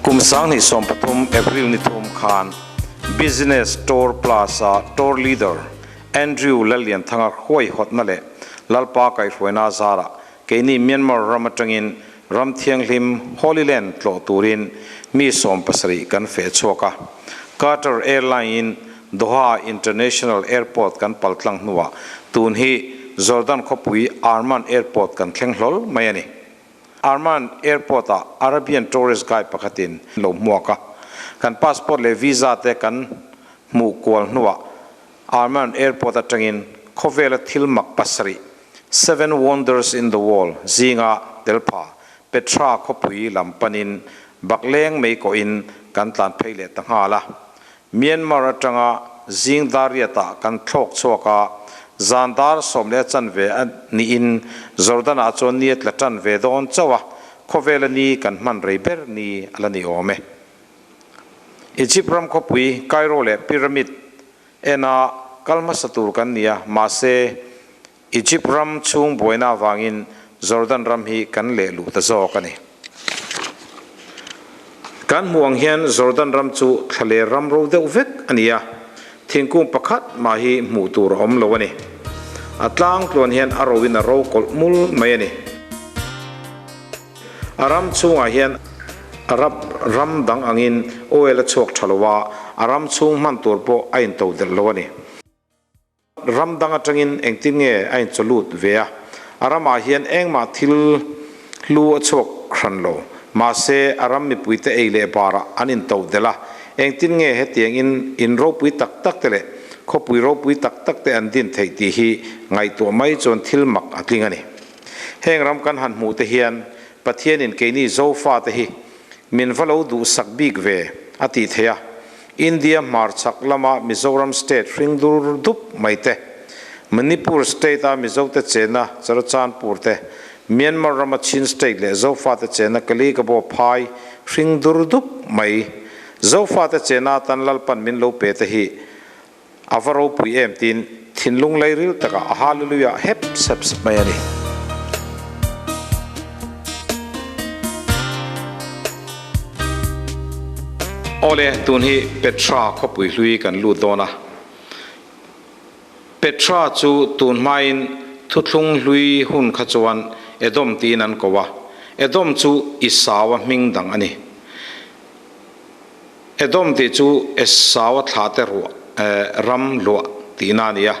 Kum 2013 April ni thum khan Business Tour Plus-a Tour Leader Andrew Lallianthanga huaihawtna leh Lalpa kaihhruaina zarah keini Myanmar ram atangin ram thianghlim Holy Land tlawh turin mi 70 kan feh chhuak a. Qatar Airline-in Doha International Airport kan paltlang hnuah tun hi Jordan khawpui Arman Airport kan thleng hlawl mai a ni. Arman Airport-ah Arabian tourist guide pakhatin lo hmuak a, kan passport leh visa te kan hmuh kual hnuah Arman Airport atangin khawvela thil mak pasarih, Seven Wonders in the World, zinga tel pha Petra khawpui lam panin bakleng mei kawhin kan tlan phei leh ta nghal a. Myanmar atanga zing dar riatah kan thlawk chhuak a, zan dar 10:15 a niin Jordan-ah chuan ni a tla tan ve dawn chauh a, khawvela ni kan hman rei ber ni a la ni awm e. Egypt ram khawpui Cairo leh Pyramid ena kal hmasa tur kan ni a, mahse Egypt ram chhung buaina avangin Jordan ram hi kan leh luh ta zawk a ni. Kan hmuh ang hian Jordan ram chu thlaler ram ro deuh vek a ni a, thingkung pakhat mah hi hmuh tur a awm lo a ni. A tlangtluan hian a roin a ro kawlh mul mai a ni. A ram chhungah hian Arab ram dang angin oil a chhuak tha lo a, a ram chhung hman tur pawh a intodelh lo a ni. Ram dang atangin engtin nge a inchawlut ve a, a ramah hian engmah thil hlu a chhuak hran lo. Mahse, a ram mipuite ei leh barah an intodelh a, engtin nge hetiang in in ropui tak tak te leh khawpui ropui tak tak te an din theih tih hi ngaihtuah mai chuan thil mak a tling a ni. Heng ram kan han hmuh te hian Pathianin keini Zofa te hi min va lo duhsak bik ve a tih theih a, India hmarchhak lama Mizoram state hring dur dup mai te, Manipur state-a Mizote chenna Churachandpur te, Myanmar rama Chin state leh Zofate chenna Kaligabo phai hring dur dup mai, Zofate chenna atan Lalpan min lo pe te hi A va ropui em tiin thinlung leiril takah a hallelujah hep sep sep mai a ni. Awle, tun hi Petra khawpui hlui kan lut dawn a. Petra chu tun hmain thuthlung hlui hun kha chuan Edom tiin an ko a. Edom chu Isaua hming dang a ni. Edom tih chu Esau-a thlahte ruah, ram luah tihna a ni a.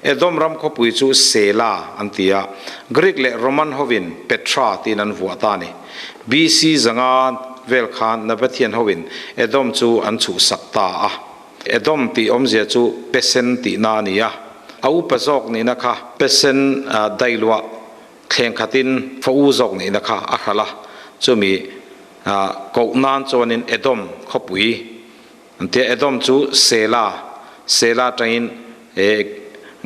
Edom ram khawpui chu Sela an ti a, Greek leh Roman hovin Petra tiin an vuah ta a ni. BC 500 vel khan Nabatean hovin Edom chu an chhuhsak ta a. Edom tih awmzia chu pesen tihna a ni a, a upa zawk nihna kha pesen dailuah thleng khatin fa u zawk nihna kha a hralh a, chumi koh nan chuanin Edom khawpui an ti a, Edom chu Sela, Sela atangin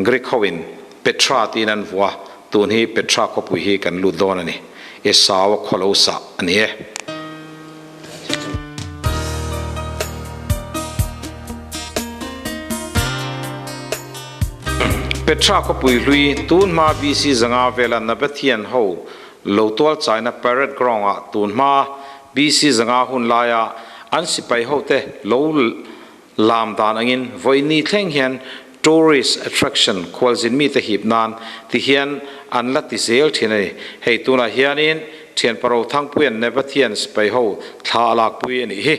Greek hoin Petra tiin an vuah a, tun hi Petra khawpui hi kan lut dawn a ni, Esau-a khawlo sah a ni e. Petra khawpui hlui tun hma BC 500 vela Nabatean ho lo tual chaina parade ground ah tun hma BC 500 hun laia an sipai ho te lo lam dan angin vawiin ni thleng hian tourist attraction khualzin mite hip nan ti hian an la ti zel thin a ni. Hei tunah hianin thian paro Thangpuian Nabatean sipai ho thla a lakpui a nih hi.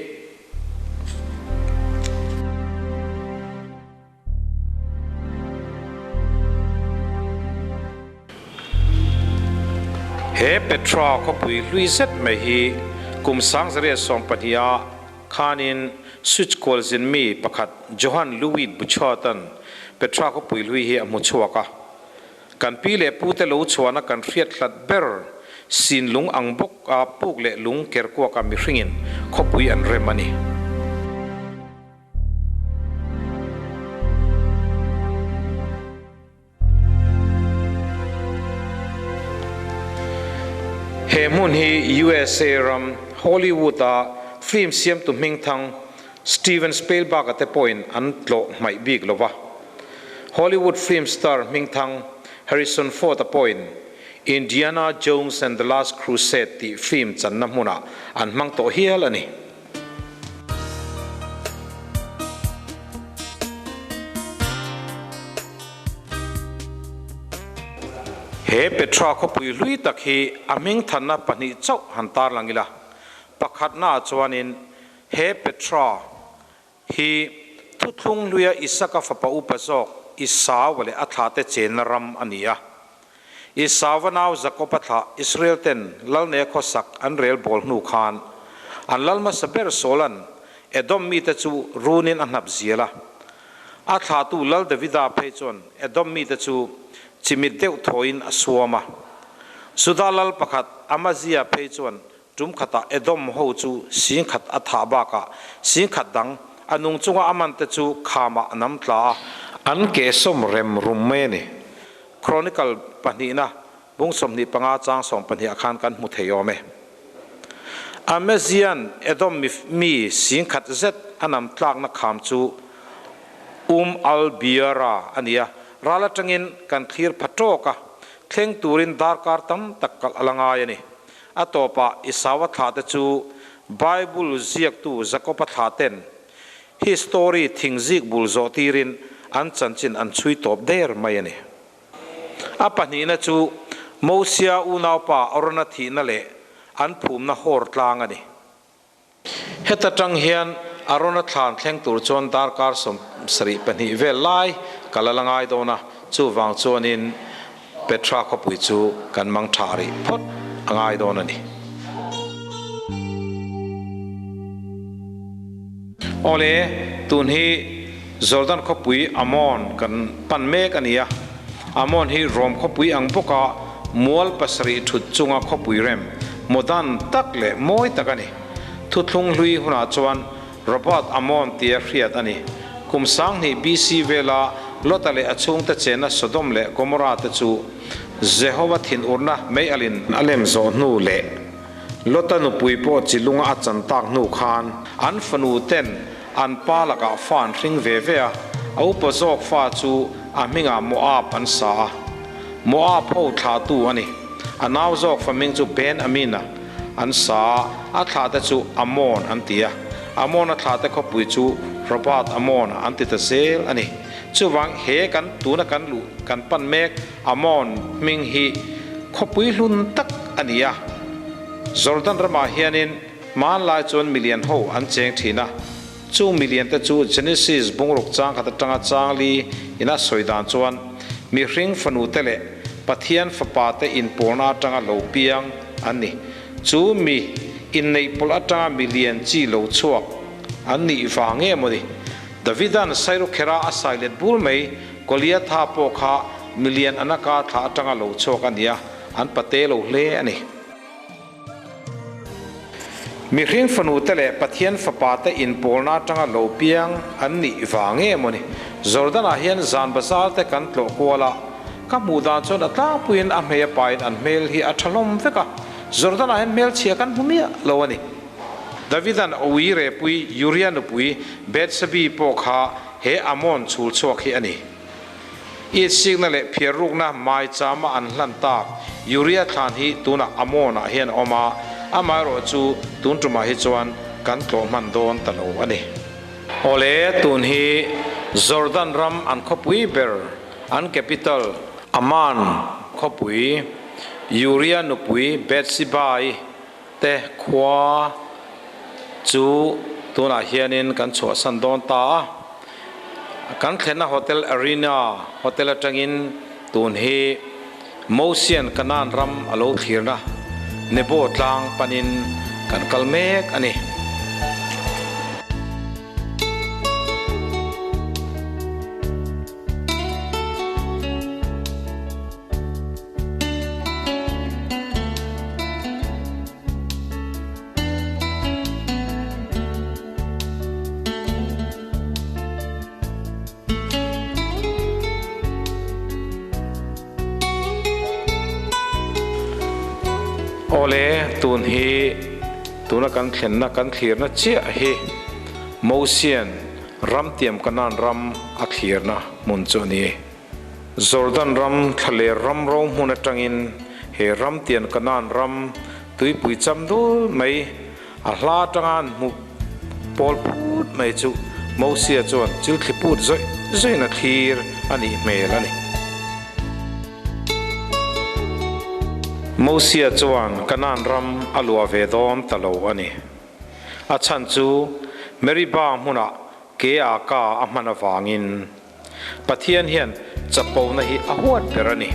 He Petra khawpui hlui zet mai hi kum 1920 ah khanin Switch kualzin mi pakhat Johann Louis Buchert-a'n Petra khawpui hlui hi a hmu chhuak a. Kan pi leh pute lo chhuahna kan hriat hlat ber sin lung ang bawk a puk leh lung kerkuaka mihringin khawpui an rem a ni. He hmun hi USA ram Hollywood-a film siamtu hmingthang Steven Spielberg-a te pawhin an tlawh hmaih bik lo va. Hollywood film star hmingthang Harrison Ford-a pawhin Indiana Jones and the Last Crusade tih film channa hmunah an hmang tawh hial a ni. He Petra khawpui hlui tak hi a hmingthanna pahnih chauh han tarlang ila, pakhatnaah chuanin he Petra hi thuthlung hluia Isaka fapa upa zawk Esau leh a thlahte chenna ram a ni a. Esauva nau Jakob-a thlah Israel ten Lalnea khawsak an rel bawl hnu khan an lal hmasa ber Saul-a'n Edom mite chu runin a hnap zial a. A thlahtu Lal Davida phei chuan Edom mite chu chimit deuh thawiin a suam a. Juda lal pakhat Amazia phei chuan tum khatah Edom ho chu singkhat a thah bakah singkhat dang a nung chunga a mante chu khamah a nam tla a. An ke sawm rem rum mai a ni. Chronicle pahnihna bung 25 chang 12 ah khan kan hmu thei awm e. Amazian Edom mi singkhat zet a nam tlakna kham chu Um al-Biara a ni a, ral atangin kan thlir pha tawk a, thleng turin darkar tam tak kalh a la ngai a ni. A tawpah Esau-a thlahte chu Bible ziaktu Jakob-a thlahten history thingzik bul zawh tirin an chanchin an chhui tawp der mai a ni. A pahnihna chu Mosia unaupa Arona thihna leh an phumna hawr tlang a ni. Heta tang hian Arona thlan thleng tur chuan darkar 72 vel lai kal a la ngai dawn a, chuvang chuanin Petra khawpui chu kan mang tha rih phawt a ngai dawn a ni. Awle, tun hi Jordan khawpui Ammon kan pan mek a ni a. Ammon hi Rom khawpui ang bawka mual pasarih thut chunga khawpui rem, modern tak leh mawi tak a ni. Thuthlung hlui hunah chuan Robert Ammon tia hriat a ni. Kum 2000 BC vela Lota leh a chhungte chenna Sodom leh Gomorrah te chu Jehova thinurna mei alin a lem zawh hnu leh Lota nupui pawh chi lunga a chan tak hnu khan an fanu ten an pa lakah fa an hring ve ve a, a upa zawk fa chu a hmingah Moab an sa a. Moab ho thlahtu a ni. A nau zawk fa hming chu Ben Amina an sa a, a thlahte chu Ammon an ti a. Ammon a thlahte khawpui chu Rabat Ammon an ti ta zel a ni. Chuvang he kan tuna kan luh kan pan mek Ammon hming hi khawpui hlun tak a ni a. Jordan ramah hianin hmanlai chuan milian ho an cheng thin a. Chung milian te chu Genesis bungruk chang khat atanga chang li ina sawi dan chuan mihring fanu te leh Pathian fapa te inpawlna atanga lo piang an ni. Chu mi inneih pawlh atanga milian chi lo chhuak an nih vang nge maw ni? Davida'n Sairukhera a sai let bur mai Goliatha pawh kha milian anaka thla atanga lo chhuak a ni a, an pate lo hle a ni. Mihring fanute leh Pathian fapate inpawlna atanga lo piang an nih vang nge maw ni? Jordan-ah hian zan bazar te kan tlawh kual a, ka hmuh dan chuan a tlangpuiin a hmei a pain an hmel hi a tha hlawm vek a, Jordan-ah hian hmelchhia kan hmu miah lo a ni. Davida'n Owi repui Uria nupui Bethsebi pawh kha he Ammon chhul chhuak hi a ni. Itsikna leh phiarrukna maichama an hlan tak Uria thlan hi tunah Ammon-ah hian a awm a, amaherawh chu tun tumah hi chuan kan tlawh hman dawn ta lo a ni. Awle, tun hi Jordan ram an khawpui ber, an capital, Amman khawpui Uria nupui Bethseba-i te khua chu tunah hianin kan chhuahsan dawn ta a, kan thlenna Hotel Arena hotel atangin tun hi Mosian Canaan ram a lo thlirna Nebo tlang panin kan kal mek a ni. Awle, tun hi tuna kan thlenna kan thlirna chiah hi Mosian ramtiam Kanaan ram a thlirna hmun chu a ni. Jordan ram thlaler ram ro hmun atangin he ramtian Kanaan ram tuipui cham dul mai a hla atanga an hmuh pawl phut mai chu Mosia chuan chil thli put zawih zawih in a thlir a nih hmel a ni. Mosia chuan Kanaan ram a luah ve dawn ta lo a ni. A chhan chu Meribah hmunah ke a ka a hman avangin Pathian hian chapona hi a huat ber a ni.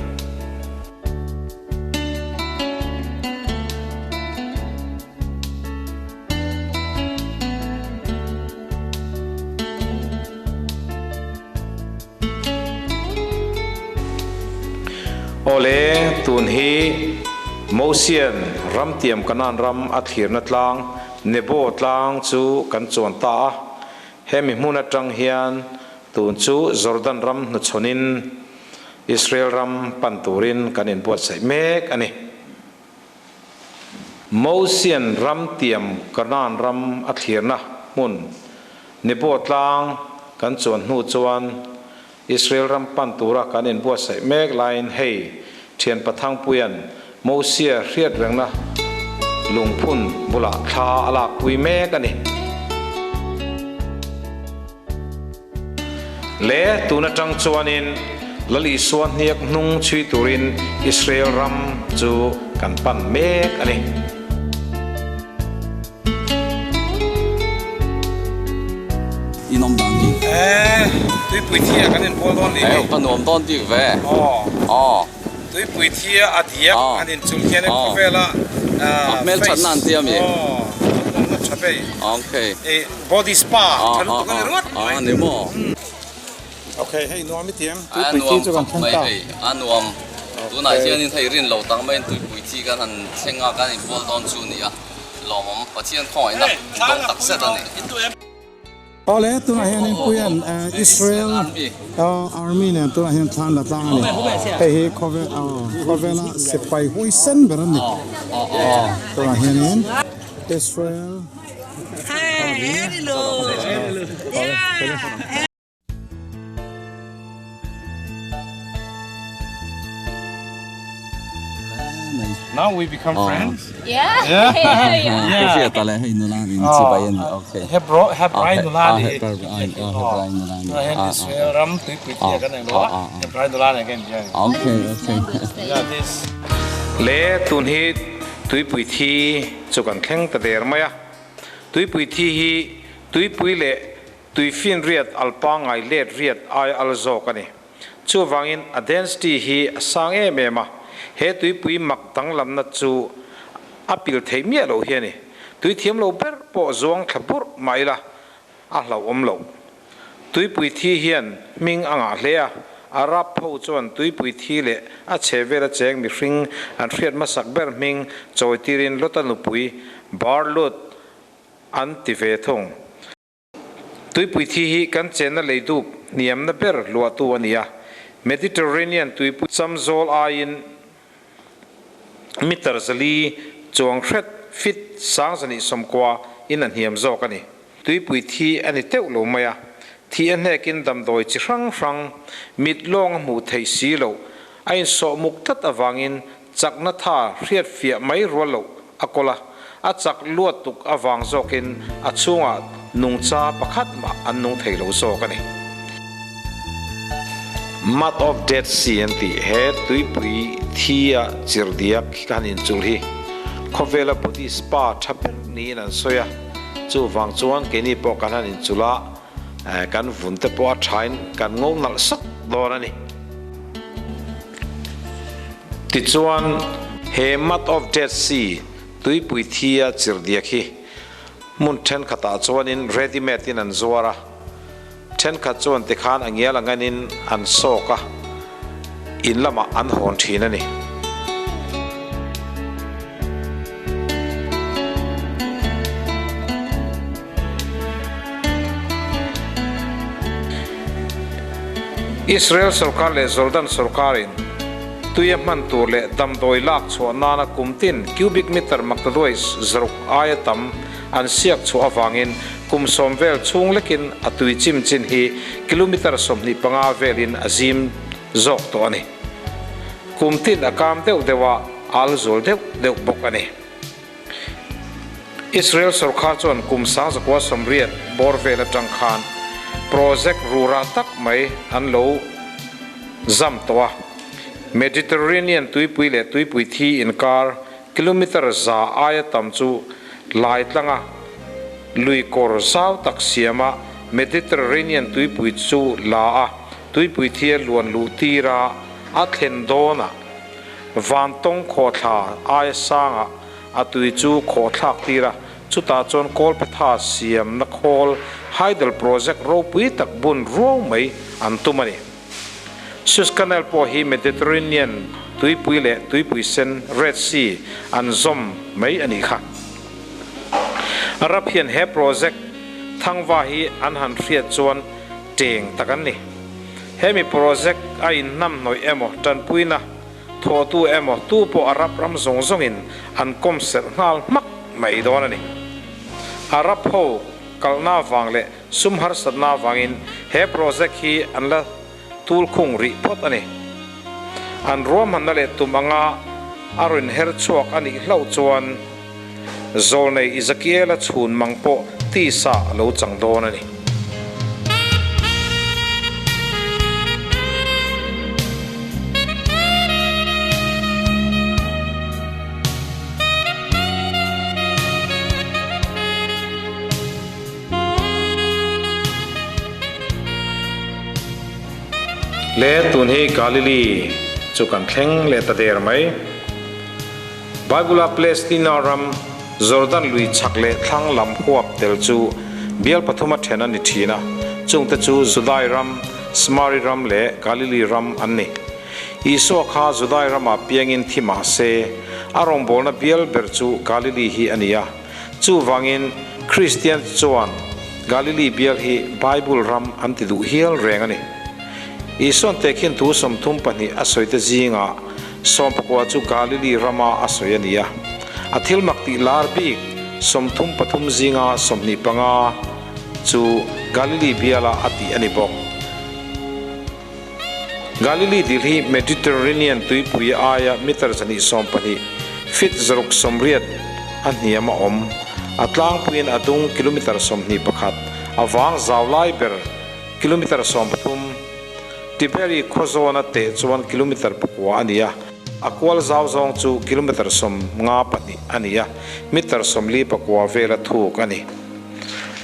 Awle, tun hi Mosian ramtiam Kanaan ram a thlirna tlang Nebo tlang chu kan chuan ta a. Hemi hmun atang hian tun chu Jordan ram hnuchhawnin Israel ram pan turin kan inbuatsaih mek a ni. Mosian ramtiam Kanaan ram a thlirna hmun Nebo tlang kan chuan hnu chuan Israel ram pan tura kan inbuatsaih mek laiin hei thian Pathangpuia'n Mosia hriat rengna lungphun bulah thla a lakpui mek a ni. Le tun atang chuanin Lal Isua hniak hnung chhui turin Israel ram chu kan pan mek a ni. In awm dan bik. E, tuipui thi ah kan inbual dawn nih hi. E, ka nuam dawn bik ve. Aw. Aw. Tuipui thi a diak an inchulh hian in khawvel a A hmel that na an ti ami. Aw, a awmna tha vei. Okay. E, body spa tha lutuk a ni ringawt mai. A ni maw. Okay, hei nuam i ti em? Tuipui thi chu kan thleng ta. A nuam. Tunah hianin hei rin lo tak maiin tuipui thi kan han thleng a, kan inbual dawn chu a ni a. Lawmawm Pathian khawngaihna dawng tak zet a ni. Awle, tunah hianin Puian Israel Army nen tunah hian thlan la tlang a ni. Hei hi khawvela sipai huaisen ber a ni. Tunah hianin Israel Army. Now we become friends. Yeah. Yeah. Yeah. Hebrai nula ni. Hebrai Israel ram tuipui tia kan eng lo a. Hebrai nula nen kan inbiak. Okay, okay. Yeah, this. Le tun hi tuipui thi chu kan thleng ta der mai a. Tuipui thi hi tuipui leh Tuifinriat al pangngai let riat ai al zawk a ni. Chuvangin a density hi a sang em em a, he tuipui mak danglamna chu a pil theih miah loh hi a ni. Tui thiam lo ber pawh zuang thla burh mah ila a hlauhawm loh. Tuipui thi hian hming a ngah hle a, Arab ho chuan tuipui thi leh a chhe vela cheng mihring an hriat hmasak ber hming chawitirin Lota nupui Bar Lut an ti ve thung. Tuipui thi hi kan chenna lei dup hniamna ber luahtu a ni a, Mediterranean tuipui chamzawl aiin meter zali chuang hret feet 1090 in a hniam zawk a ni. Tuipui thi a ni teuh lo mai a, thi a hnekin damdawi chi hrang hrang mit lawng a hmuh theih si loh a insawh muk tlat avangin Chakna tha hriat fiah mai rual loh a kawl a, a chak luat tuk avang zawkin a chhungah nungcha pakhat mah an nung thei lo zawk a ni. Mud of Dead Sea an tih he tuipui thi a chirhdiak hi ka han inchul hi khawvela Buddhist pa tha ber niin an sawi a, chuvang chuan keini pawh kan han inchul a, kan vun te pawh a thain kan ngo nalh sak dawn a ni. Tichuan, he Mud of Dead Sea, tuipui thi a chirhdiak hi hmun thenkhatah chuanin ready made in an zuar a, thenkhat chuan tikhan a ngial anganin an sawk a, in lamah an hawn thin a ni. Israel sorkar leh Jordan sorkarin tuia hman tur leh damdawi lak chhuah nana kum tin cubic meter maktaduai zaruk aia tam an siak chhuah avangin kum sawm vel chhung lekin a tui chim chin hi kilometer 25 velin a zim zawk tawh a ni. Kum tin a kam deuh deuh a, al zual deuh deuh bawk a ni. Israel sorkar chuan kum 1980 bawr vel atang khan project rura tak mai an lo zam tawh a. Mediterranean tuipui leh tuipui thi inkar kilometre 100 aia tam chu lai tlanga lui kawr zau tak siama Mediterranean tuipui chu la a, tuipui thi a luan luh tir a, a thlen dawnah vantawng khawhthla aia sangah a tui chu khawhthlak tir a, chutah chuan kawlphetha siamna khawl hydel project ropui tak bun ruau mai an tum a ni. Suez Canal pawh hi Mediterranean tuipui leh tuipui sen, Red Sea, an zawm mai a nih kha. Arab hian he project thangva hi an han hriat chuan teng tak an ni. Hemi project a inhnamhnawih emaw tanpuina thawhtu emaw tu pawh Arab ram zawng zawngin an kawm serh nghal hmak mai dawn a ni. Arab ho kalna vang leh Sum harsatna avangin he project hi an la tulkhung rih phawt a ni. An ruahmanna leh tum anga a rawn her chhuak a nih hlauh chuan Zawlnei Ezekiel-a chhun mang pawh tisa a lo chang dawn a ni. Le tun hi Galilee chu kan thleng leh ta der mai. Bible-a Palestina ram Jordan lui chhak leh thlang lam huap tel chu bial pathuma then a ni thin a, chungte chu Judai ram, Samari ram leh Galilee ram an ni. Isua kha Judai ramah piangin thi mah se, a rawngbawlna bial ber chu Galilee hi a ni a. Chuvangin, Kristian chuan Galili bial hi Bible ram an ti duh hial reng a ni. Isuan tehkhin thu 32 a sawite zingah 19 chu Galili rama a sawi a ni a. A thil mak tih lar bik 33 zinga 25 chu Galili biala a tih a ni bawk. Galili dil hi Mediterranean tuipui aia meter 112, feet 680, a hniam a awm. A tlangpuiin a dung kilometre 21, a vang zau lai ber kilometre 13. Tiberi khaw zawna teh chuan kilometre 9 a ni a, a kual zau zawng chu kilometre 52 a ni a, meter 49 vela thuk a ni.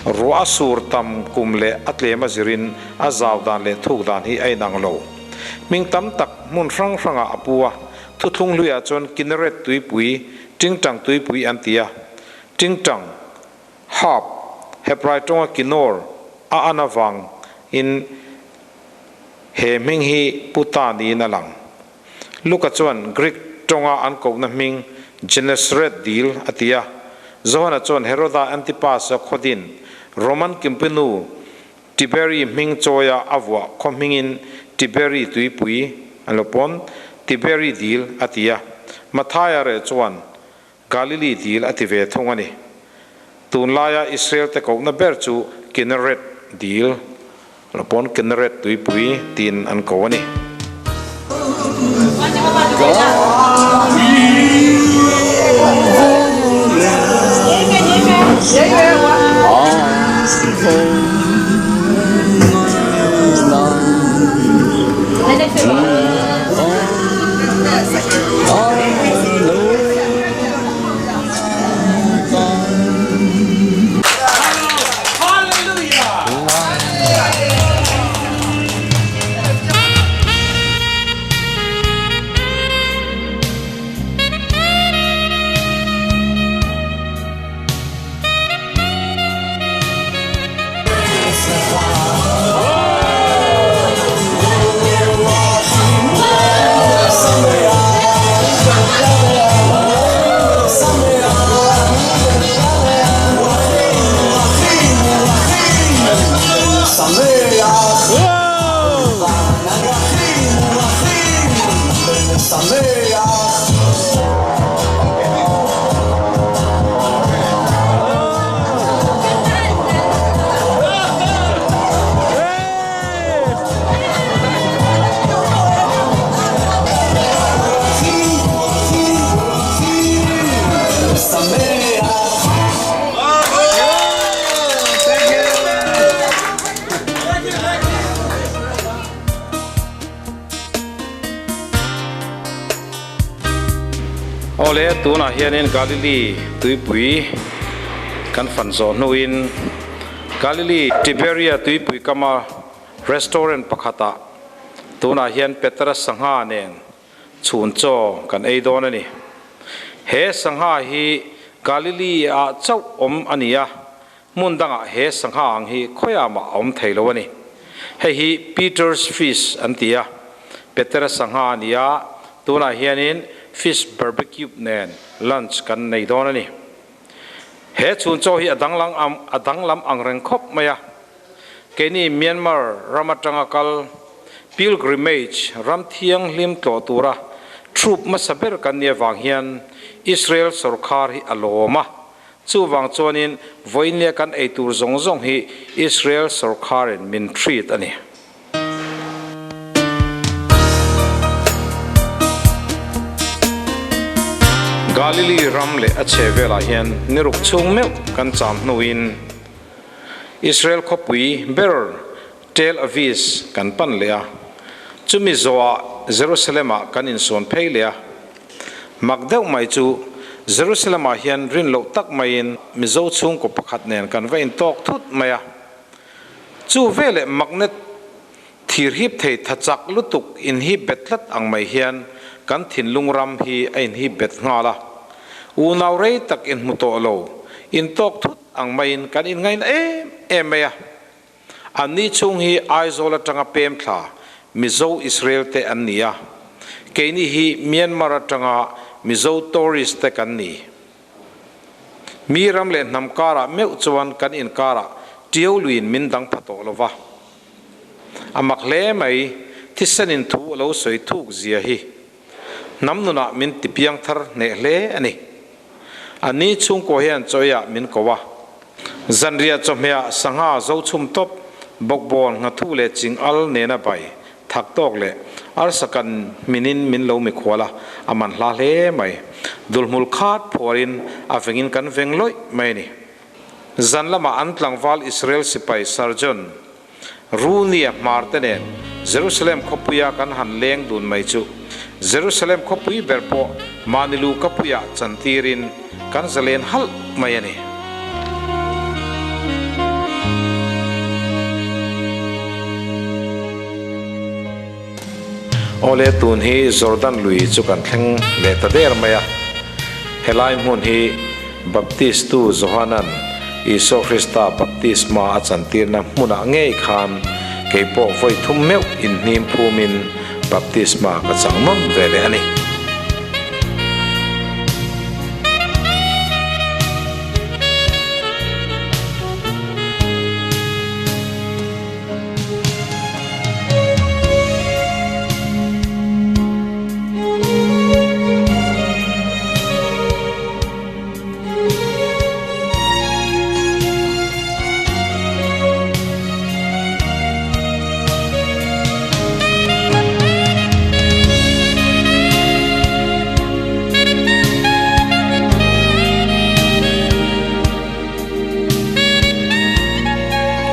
Ruah a sur tam kum leh a tlem a zirin a zau dan leh thuk dan hi a inang lo. Hming tam tak hmun hrang hrangah a pu a, thuthlung hluiah chuan Kinneret tuipui, Tingtang tuipui an ti a, Tingtang, harp, Hebrai tawnga Kinnor a an avangin he hming hi pu ta niin a lang. Luka chuan Greek tawnga an kohna hming Gennesaret dil a ti a, Johana chuan Heroda Antipas-a khawdin Roman kimpinu Tiberi hming chawia a vuah khaw hmingin Tiberi tuipui an lo pawn Tiberi dil a ti a, Mathaia reh chuan Galili dil a ti ve thung a ni. Tunlaia Israel te kohna ber chu Kinneret dil an lo pawn Kinneret tuipui tiin an ko a ni. Awle, tunah hianin Galili tuipui kan fan zawh hnuin Galili Tiberia tuipui kama restaurant pakhatah tunah hian Petera sangha nen chhun chaw kan ei dawn a ni. He sangha hi Galili ah chauh awm a ni a, hmun dangah he sangha ang hi khawiah mah a awm thei lo a ni. Hei hi Peter's Fish an ti a, Petera sangha a ni a, tunah hianin fish barbecue nen lunch kan nei dawn a ni. He chhun chaw hi a danglam a danglam ang reng khawp mai a. Keini Myanmar ram atanga kal pilgrimage ram thianghlim tlawh tura troop hmasa ber kan nih avang hian Israel sorkar hi a lawm a. Chuvang chuanin vawiinlia kan ei tur zawng zawng hi Israel sorkarin min treat a ni. Galili ram leh a chhehvelah hian ni ruk chhung meuh kan cham hnuin Israel khawpui ber Tel Aviz kan pan leh a, chumi zawhah Jerusalem-ah kan insawn phei leh a. Mak deuh mai chu Jerusalem-ah hian rin loh tak maiin Mizo chhungkaw pakhat nen kan va intawk thut mai a. Chu veleh magnet thir hip thei tha chak lutuk inhip bet tlat ang mai hian kan thinlung ram hi a inhip bet nghal a. Unau rei tak inhmu tawh lo, intawk thut ang maiin kan inngaina em em mai a. Anni chhung hi Aizawl atanga pem thla Mizo Israel te an ni a, keini hi Myanmar atanga Mizo tourist te kan ni. Mi ram leh hnam karah meuh chuan kan inkarah ṭiau luiin min dang pha tawh lo va. A mak hle mai, thisenin thu a lo sawi thuk zia hi. Hnam nunah min ti piang thar hneh hle a ni. A ni chhungkaw hian chawiah min ko a. Zanriah chawhmehah sangha zo chhum tawp, bawkbawn, nghathu leh ching al nena bai thak tawk leh arsa kan hminin min lo mikhual a, a man hla hle mai. Dulhmul khat phuarin a vengin kan veng lawih mai a ni. Zan lamah an tlangval Israel sipai Surgeon Runia hmarte nen Jerusalem khawpuia kan han leng dun mai chu Jerusalem khawpui ber pawh mahni lu kapuiah chantirin kan zalen halh mai a ni. Awle tun hi Jordan lui chu kan thleng leh ta der mai a, helai hmun hi Baptist tu Johanan Isua Krista baptisma a chantirna hmunah ngei khan kei pawh vawi thum meuh inhnim phumin baptisma ka chang nawn ve leh a ni.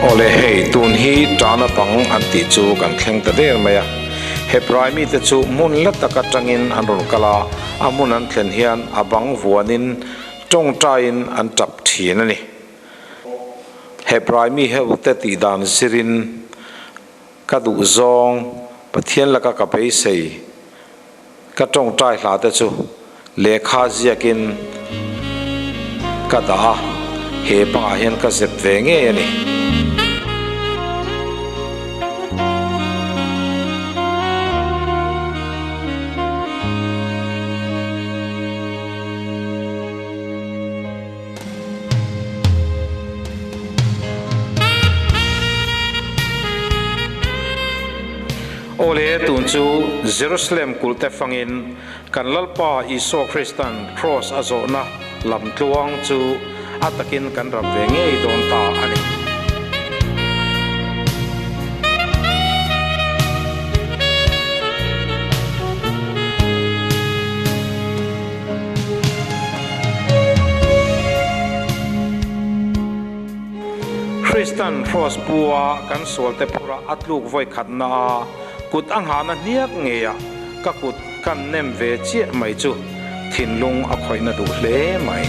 Awle hei, tun hi Tana bang an tih chu kan thleng ta der mai a. Hebrai mite chu hmun la tak atangin an rawn kal a, a hmun an thlen hian a bang vuanin tawngtaiin an tap thin a ni. Hebrai mi heute tih dan zirin ka duhzawng Pathian laka ka beisei ka tawngtai hla te chu lehkha ziakin ka dah a, he bangah hian ka zep ve ngei a ni. Awle, tun chu Jerusalem kulte fangin kan Lalpa Isua Kristan Kraws a zawhna lamtluang chu a takin kan rap ve ngei dawn ta a ni. Kristan Kraws pu-a kan sualte phura a tluk vawi khatna a kut a nghahna hniak ngeiah ka kut kan nem ve chiah mai chu. thinlung a khawihna duh hle mai.